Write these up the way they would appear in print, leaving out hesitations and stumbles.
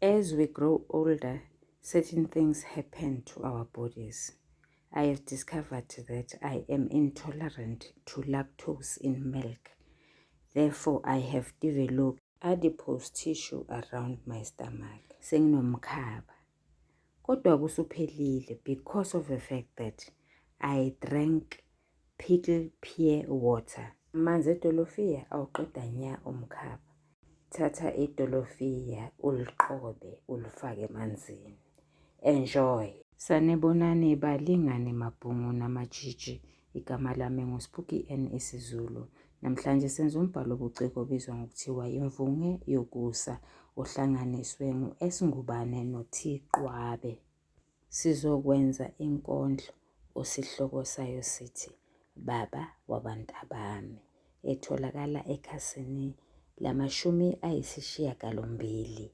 As we grow older, certain things happen to our bodies. I have discovered that I am intolerant to lactose in milk. Therefore, I have developed adipose tissue around my stomach. Senginomkhaba. Kodwa kusuphelile because of the fact that I drank pickled pear water. Amanzi edolofiya awuqeda nya umkhaba. Thatha idolofiya uliqobe ulifake emanzini. Enjoy. Sanibonani balingani mabhungu namatshitshi. Igama lami nguSpooky N isiZulu. Namhlanje senza umbhalo obuciko obizwa ngokuthiwa Imvunge Yokusa ohlanganiswe ngu-S Ngubane no-T Qwabe. Sizokwenza inkondlo osihloko sayo sithi Baba Wabantabami etholakala ekhasini lamashumi ayisishiyagalombili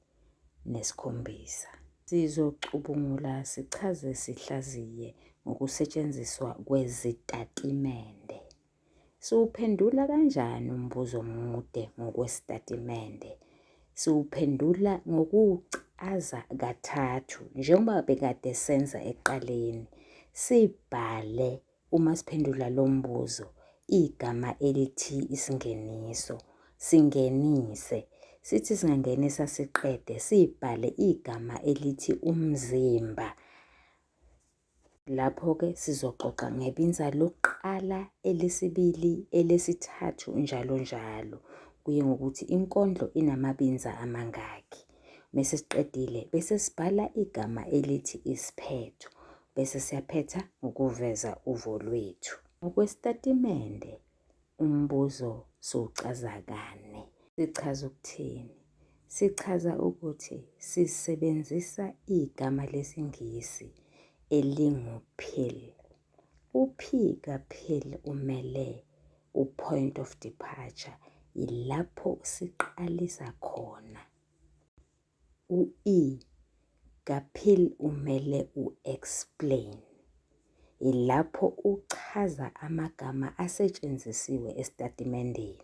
nesikhombisa. Sizocubungula sichaze sihlaziye ngokusetshenziswa kwezitatimende. Siwuphendula kanjani umbuzo omude ngokwesitatimende? Siwuphendula ngokuwucaza kathathu njengoba bekade senza ekuqaleni. Sibhale uma siphendula lo mbuzo igama elithi isingeniso. Singenise. Sithi singangenisa siqede sibhale igama elithi umzimba. Lapho-ke sizoxoxa ngebinza lokuqala, elesibili, elesithathu njalo njalo. Kuye ngokuthi inkondlo inamabinza amangaki. Mese siqedile bese sibhala igama elithi isiphetho bese siyaphetha ngokuveza uvo lwethu. Ngokwesitatimende umbuzo siwucaza kane. Sichaza ukuthini? Sichaza ukuthi sisebenzisa igama lesiNgisi elingu-pill. U-P ka-pill umele u-point of departure, yilapho siqalisa khona. U-E kaPill umele u-explain, yilapho uchaza amagama asetshenzisiwe esitatimendeni.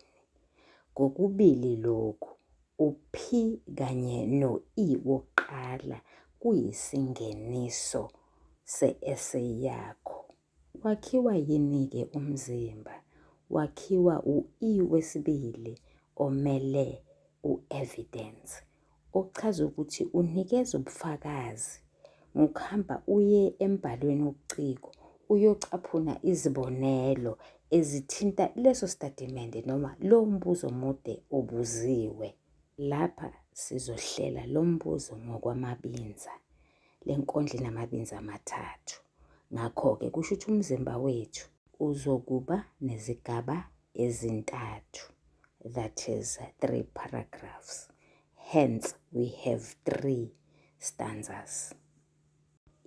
Kokubili lokhu, u-P kanye no-E wokuqala kuyisingeniso se-essay yakho. Wakhiwa yini-ke umzimba? Wakhiwa u-E wesibili omele u-evidence, okuchaza ukuthi unikeza ubufakazi ngokuhamba uye embhalweni wobuciko uyocaphuna izibonelo ezithinta leso sitatimende noma lowo mbuzo omude obuziwe. Lapha sizohlela lo mbuzo ngokwamabinza. Le nkondlo inamabinza amathathu. Ngakho-ke kusho ukuthi umzimba wethu uzokuba nezigaba ezintathu. That is three paragraphs. Hence we have three stanzas.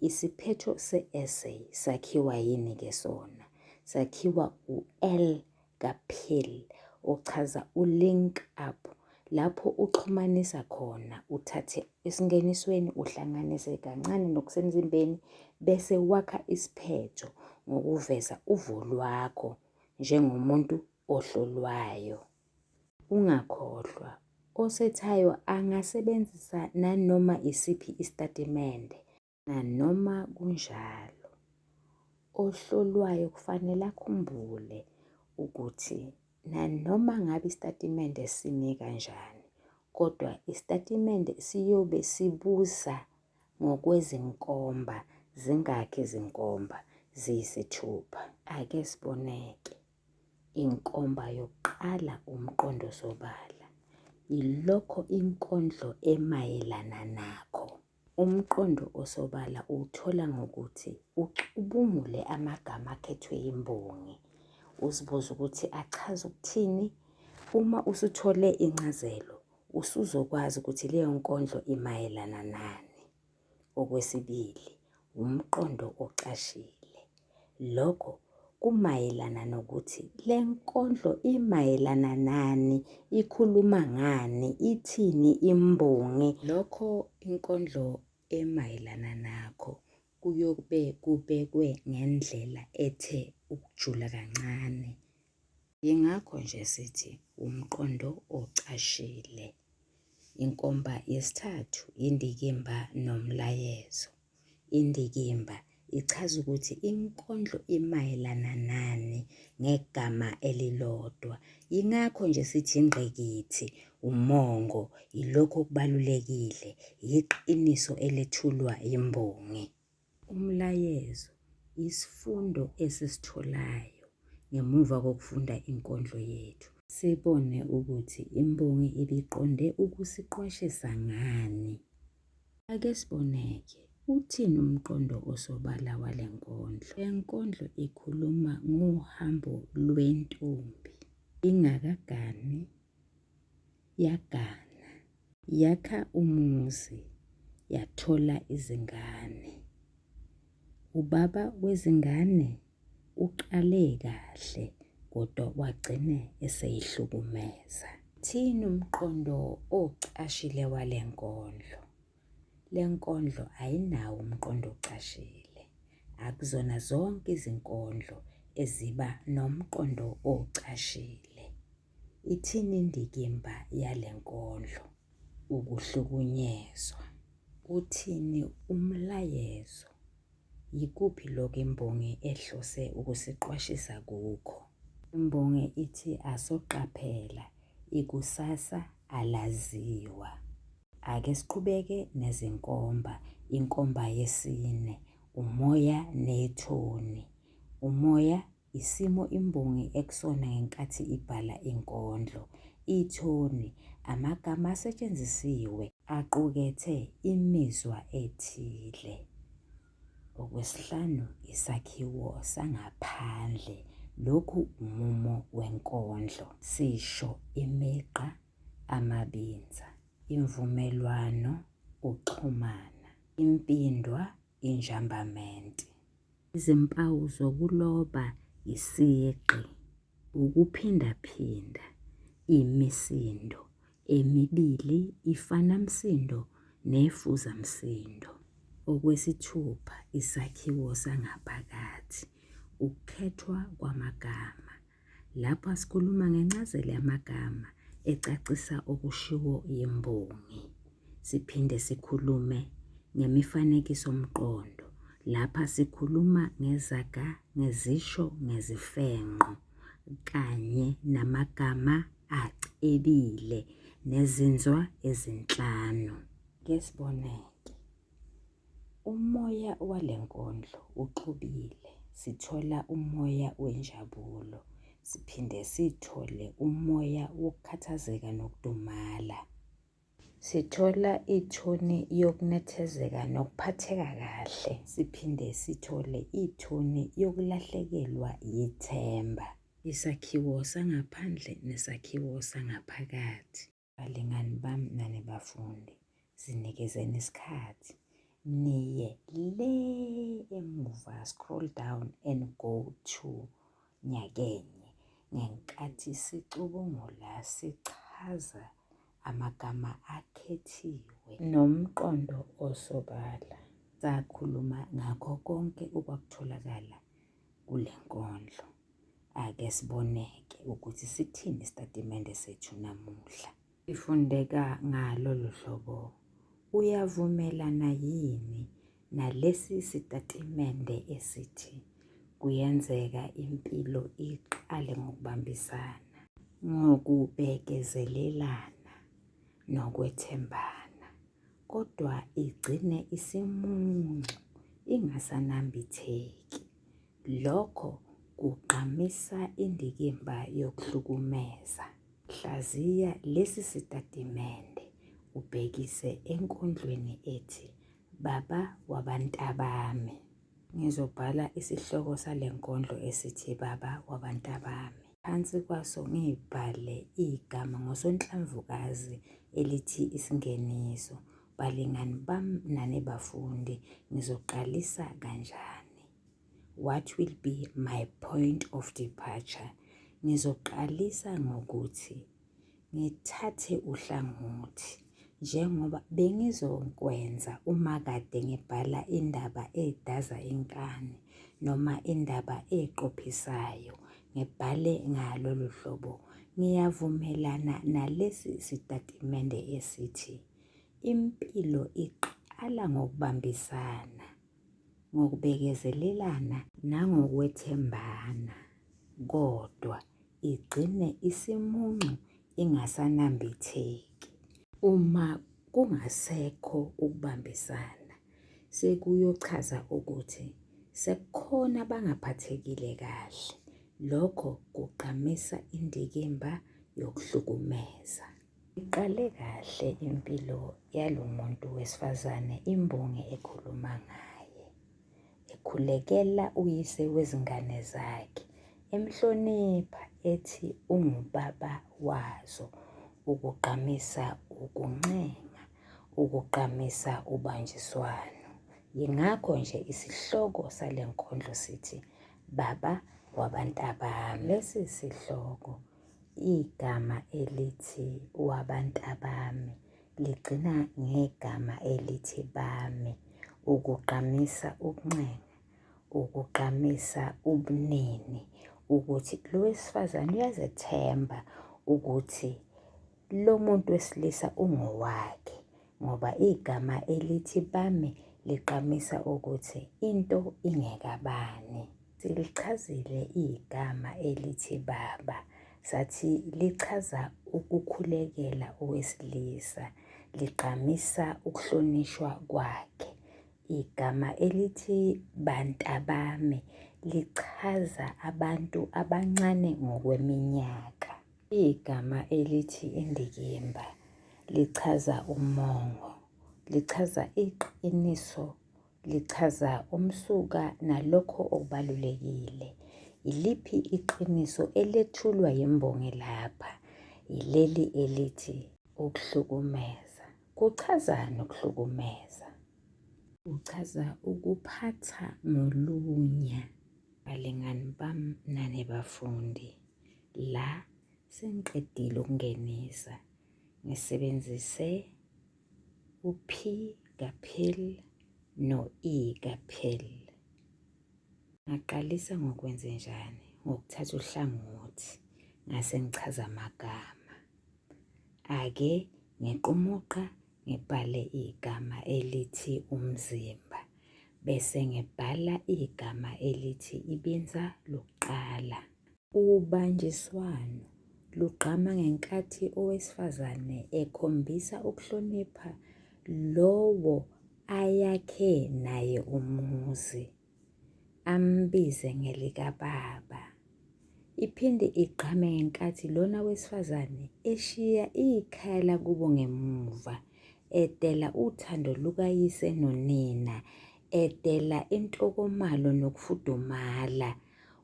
Isiphetho se-essay sakhiwa yini-ke sona? Sakhiwa u-L kaPill ochaza u-link up lapho uxhumanisa khona uthathe esingenisweni uhlanganise kancane nokusemzimbeni bese wakha isiphetho ngokuveza uvo lwakho njengomuntu ohlolwayo. Ungakhohlwa, osethayo angasebenzisa nanoma isiphi isitatimende. Nanoma kunjalo, ohlolwayo kufanele akhumbule ukuthi nanoma ngabe isitatimende simi kanjani, kodwa isitatimende siyobe sibuza ngokwezinkomba. Zingakhi izinkomba? Ziyisithupha. Ake siboneke. Inkomba yokuqala umqondo osobala. Yilokho inkondlo emayelana nakho. Umqondo osobala uwuthola ngokuthi ucubungule amagama akhethwe yimbongi. Uzibuze ukuthi achaza ukuthini. Uma usuthole incazelo, usuzokwazi ukuthi leyo nkondlo imayelana nani. Okwesibili, wumqondo ocashile. Lokho kumayelana nokuthi le nkondlo imayelana nani, ikhuluma ngani, ithini imbongi. Lokho inkondlo emayelana nakho kuyobe kubekwe ngendlela ethe ukujula kancane. Yingakho nje sithi wumqondo ocashile. Inkomba yesithathu indikimba nomlayezo. Indikimba ichaza ukuthi inkondlo imayelana nani ngegama elilodwa. Yingakho nje sithi ingqikithi, umongo, yilokhu okubalulekile, yiqiniso elethulwa yimbongi. Umlayezo isifundo esisitholayo ngemuva kokufunda inkondlo yethu. Sibone ukuthi imbongi ibiqonde ukusiqwashisa ngani. Ake sibone-ke, uthini umqondo osobala wale nkondlo? Le nkondlo ikhuluma ngohambo lwentombi ingakagani yagana, yakha umuzi, yathola izingane. Ubaba wezingane uqale kahle kodwa wagcine eseyihlukumeza. Uthini umqondo ocashile wale nkondlo? Le nkondlo ayinawo umqondo ocashile. Akuzona zonke izinkondlo eziba nomqondo ocashile. Ithini indikimba yale nkondlo? Ukuhlukunyezwa. Uthini umlayezo? Yikuphi lokhu imbongi ehlose ukusiqwashisa kukho? Imbongi ithi asoqaphela, ikusasa alaziwa. Ake siqhubeke nezinkomba. Inkomba yesine, umoya nethoni. Umoya isimo imbongi ekusona ngenkathi ibhala inkondlo. Ithoni, amagama asetshenzisiwe aqukethe imizwa ethile. Okwesihlanu, isakhiwo sangaphandle. Lokhu umumo wenkondlo. Sisho imigqa, amabinza, imvumelwano, uxhumana, impindwa, injambamenti. Izimpawu zokuloba isigqi, ukuphindaphinda, imisindo emibili ifanamsindo nefuzamsindo. Okwesithupha, isakhiwo sangaphakathi, ukukhethwa kwamagama. Lapha sikhuluma ngencazelo yamagama ecacisa okushiwo yimbongi. Siphinde sikhulume ngemifanekisomqondo. Lapha sikhuluma ngezaga, ngezisho, ngezifenqo kanye namagama acebile nezinzwa ezinhlanu. Ke sibone-ke. Umoya wale nkondlo uxubile. Sithola umoya wenjabulo, siphinde sithole umoya wokukhathazeka nokudumala. Sithola ithoni yokunethezeka nokuphatheka kahle, siphinde sithole ithoni yokulahlekelwa yithemba. Isakhiwo sangaphandle nesakhiwo sangaphakathi. Balingani bami nani bafundi, zinikezeni isikhathi niye le emuva, scroll down and go to nyakenye ngenkathi sicubungula sichaza amagama akhethiwe nomqondo osobala. Sakhuluma ngakho konke okwakutholakala kule nkondlo. Ake sibone-ke ukuthi sithini isitatimende sethu namuhla. Ifundeka ngalolu hlobo, Uyavumelana yini nalesi sitatimende esithi kuyenzeka impilo iqale ngokubambisana, ngokubekezelelana nokwethembana kodwa igcine isimuncu ingasanambitheki? Lokho kugqamisa indikimba yokuhlukumeza. Hlaziya lesi sitatimende ubhekise enkondlweni ethi Baba Wabantabami. Ngizobhala isihloko sale nkondlo esithi Baba Wabantabami. Phansi kwaso ngibhale igama ngosonhlamvukazi elithi isingeniso. Balingani bami nani bafundi, ngizoqalisa kanjani? What will be my point of departure? Ngizoqalisa ngokuthi ngithathe uhlangothi njengoba bengizokwenza uma kade ngibhala indaba edaza inkani noma indaba eqophisayo, ngibhale ngalolu hlobo. Ngiyavumelana nalesi sitatimende esithi impilo iqala ngokubambisana, ngokubekezelelana nangokwethembana kodwa igcine isimuncu ingasanambitheki. Uma kungasekho ukubambisana sekuyochaza ukuthi sekukhona abangaphathekile kahle. Lokho kugqamisa indikimba yokuhlukumeza. Iqale kahle impilo yalo muntu wesifazane imbongi ekhuluma ngaye. Ekhulekela uyise wezingane zakhe, emhlonipha ethi ungubaba wazo ukugqamisa ukuncenga, ukugqamisa ubanjiswano. Yingakho nje isihloko sale nkondlo sithi, Baba Wabantabami. Lesi sihloko igama elithi wabantabami ligcina ngegama elithi bami ukugqamisa ukuncenga, ukugqamisa ubunini ukuthi lo wesifazane uyazethemba ukuthi lo muntu wesilisa ungowakhe ngoba igama elithi bami ligqamisa ukuthi into ingekabani. Silichazile igama elithi baba, sathi lichaza ukukhulekela owesilisa, ligqamisa ukuhlonishwa kwakhe. Igama elithi bantabami lichaza abantu abancane ngokweminyaka. Igama elithi indikimba lichaza umongo, lichaza iqiniso, lichaza umsuka nalokho okubalulekile. Iliphi iqiniso elethulwa yimbongi lapha? Yileli elithi ukuhlukumeza. Kuchazani ukuhlukumeza? Kuchaza ukuphatha ngolunya. Balingani bami nani bafundi, la sengiqedile ukungenisa. Ngisebenzise u-P kaPhil no-E kaPhil. Ngaqalisa ngokwenzenjani? Ngokuthatha uhlangothi ngase ngichaza amagama. Ake ngequmugqa ngibhale igama elithi umzimba bese ngibhala igama elithi ibinza lokuqala. Ubanjiswano lugqama ngenkathi owesifazane ekhombisa ukuhlonipha lowo ayakhe naye umuzi, ambize ngelikababa. Iphinde igqame ngenkathi lona wesifazane eshiya ikhaya lakubo ngemuva, edela uthando lukayise nonina, edela intokomalo nokufudumala,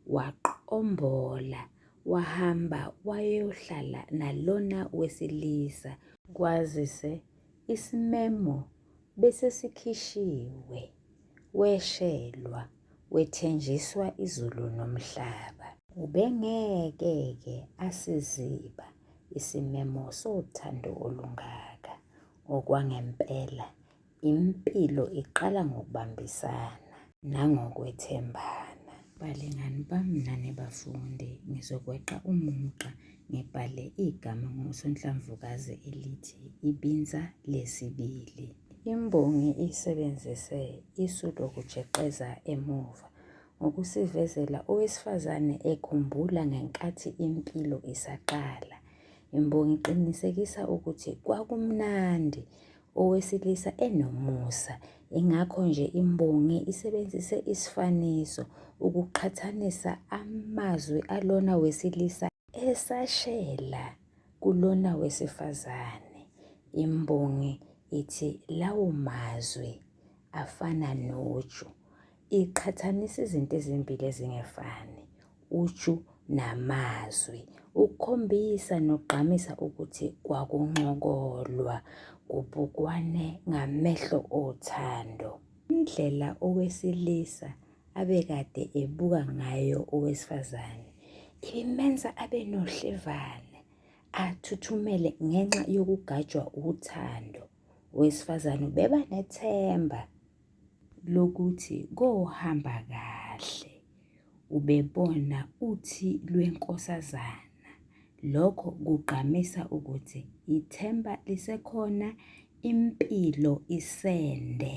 waqombola, wahamba wayohlala nalona wesilisa. Kwazise isimemo besesikhishiwe, weshelwa, wethenjiswa izulu nomhlaba. Ubengeke-ke asiziba isimemo sothando olungaka. Okwangempela impilo iqala ngokubambisana nangokwethembana. Balingani bami nani bafundi, ngizokweqa umugqa ngibhale igama ngosonhlamvukazi elithi ibinza lesibili. Imbongi isebenzise isu lokujeqeza emuva ngokusivezela owesifazane ekhumbula ngenkathi impilo isaqala. Imbongi iqinisekisa ukuthi kwakumnandi owesilisa enomusa. Ingakho nje imbongi isebenzise isifaniso ukuqhathanisa amazwi alona wesilisa esashela kulona wesifazane. Imbongi ithi lawo mazwi afana noju. Iqhathanisa izinto ezimbili ezingefani, uju namazwi, ukukhombisa nokugqamisa ukuthi kwakuncokolwa, kubukwane ngamehlo othando. Indlela owesilisa abekade ebuka ngayo owesifazane ibimenza abe nohlevane, athuthumele ngenxa yokugajwa uthando. Owesifazane ubeba nethemba lokuthi kohamba kahle. Ubebona uthi lwenkosazana. Lokho kugqamisa ukuthi ithemba lisekhona, impilo isende.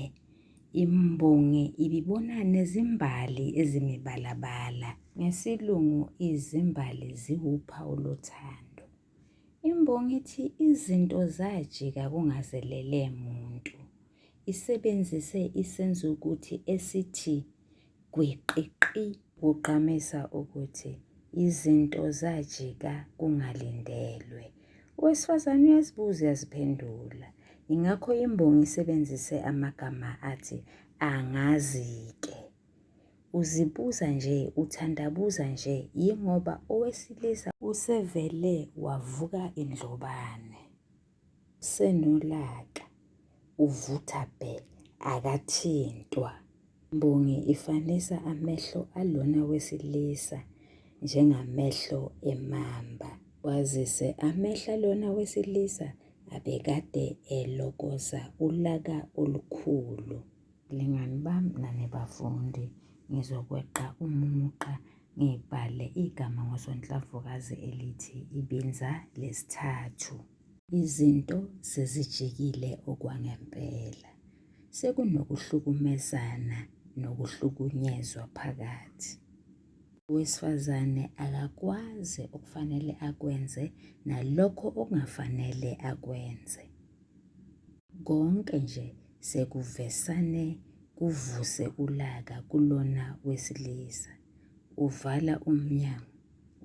Imbongi ibibona nezimbali ezimibalabala. Ngesilungu izimbali ziwuphawu lothando. Imbongi ithi izinto zajika kungazelele muntu. Isebenzise isenzukuthi esithi gwiqiqi kugqamisa ukuthi izinto zajika kungalindelwe. Owesifazane uyazibuza uyaziphendula. Yingakho imbongi isebenzise amagama athi angazi-ke. Uzibuza nje, uthandabuza nje yingoba owesilisa usevele wavuka indlobane. Usenolaka, uvutha bhe, akathintwa. Imbongi ifanisa amehlo alona wesilisa njengamehlo emamba. Kwazise amehlo alona wesilisa abekade elokoza ulaka olukhulu. Balingani bami nani bafundi, ngizokweqa umugqa ngibhale igama ngosonhlamvukazi elithi ibinza lesithathu. Izinto sezijikile okwangempela. Sekunokuhlukumezana nokuhlukunyezwa phakathi. Owesifazane akakwazi okufanele akwenze nalokho okungafanele akwenze. Konke nje sekuvesane kuvuse ulaka kulona wesilisa. Uvala umnyango,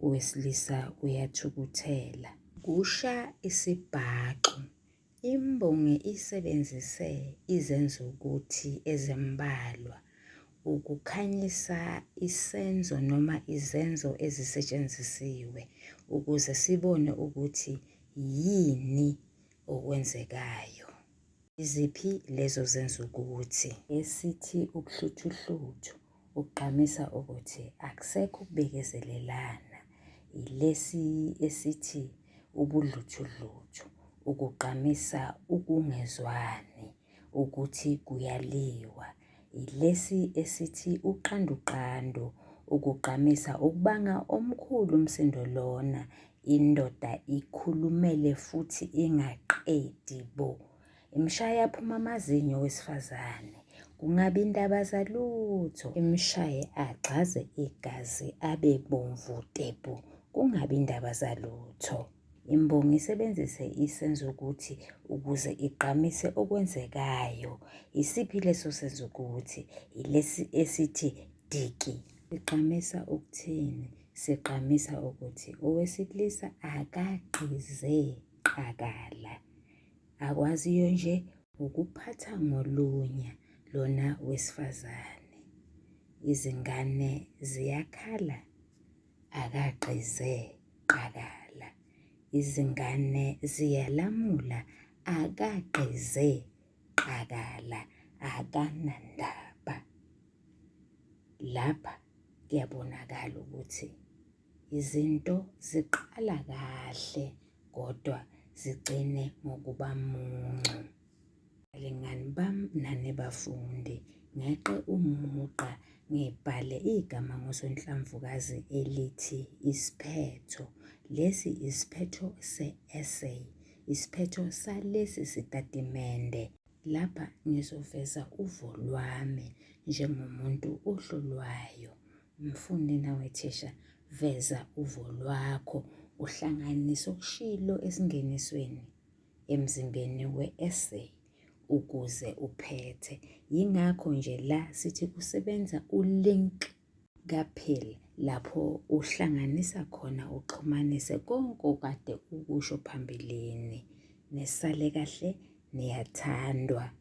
owesilisa uyathukuthela. Kusha isibhaxu. Imbongi isebenzise izenzukuthi ezimbalwa ukukhanyisa isenzo noma izenzo ezisetshenzisiwe ukuze sibone ukuthi yini okwenzekayo. Iziphi lezo zenzukuthi? Esithi ubuhluthuhluthu ukugqamisa ukuthi akusekho ukubekezelelana. Yilesi esithi ubudluthudluthu ukugqamisa ukungezwani ukuthi kuyaliwa. Yilesi esithi uqanduqandu ukugqamisa ukubanga omkhulu umsindo lona indoda ikhulumele futhi ingaqedi bo. Imshaye aphuma amazinyo owesifazane. Kungabi indaba zalutho. Imshaye agxaze igazi abe bomvu tebhu. Kungabi indaba zalutho. Imbongi isebenzise isenzukuthi ukuze igqamise okwenzekayo. Isiphi leso senzukuthi? Yilesi esithi diki. Sigqamisa ukuthini? Sigqamisa ukuthi owesilisa akagqize qakala. Akwaziyo nje ukuphatha ngolunya lona wesifazane. Izingane ziyakhala akagqize qakala. Izingane ziyalamula akagqize qakala akanandaba. Lapha kuyabonakala ukuthi izinto ziqala kahle kodwa zigcine ngokuba muncu. Balingani bami nani bafundi, ngeqe umugqa ngibhale igama ngosonhlamvukazi elithi isiphetho. Lesi isiphetho se-essay, isiphetho salesi sitatimende. Lapha ngizoveza uvo lwami njengomuntu ohlolwayo. Mfundi nawe thisha, veza uvo lwakho uhlanganise okushilo esingenisweni emzimbeni we-essay ukuze uphethe. Yingakho nje la sithi kusebenza u-link kaPhill lapho uhlanganisa khona uxhumanise konke okade ukusho phambilini. Nisale kahle, niyathandwa.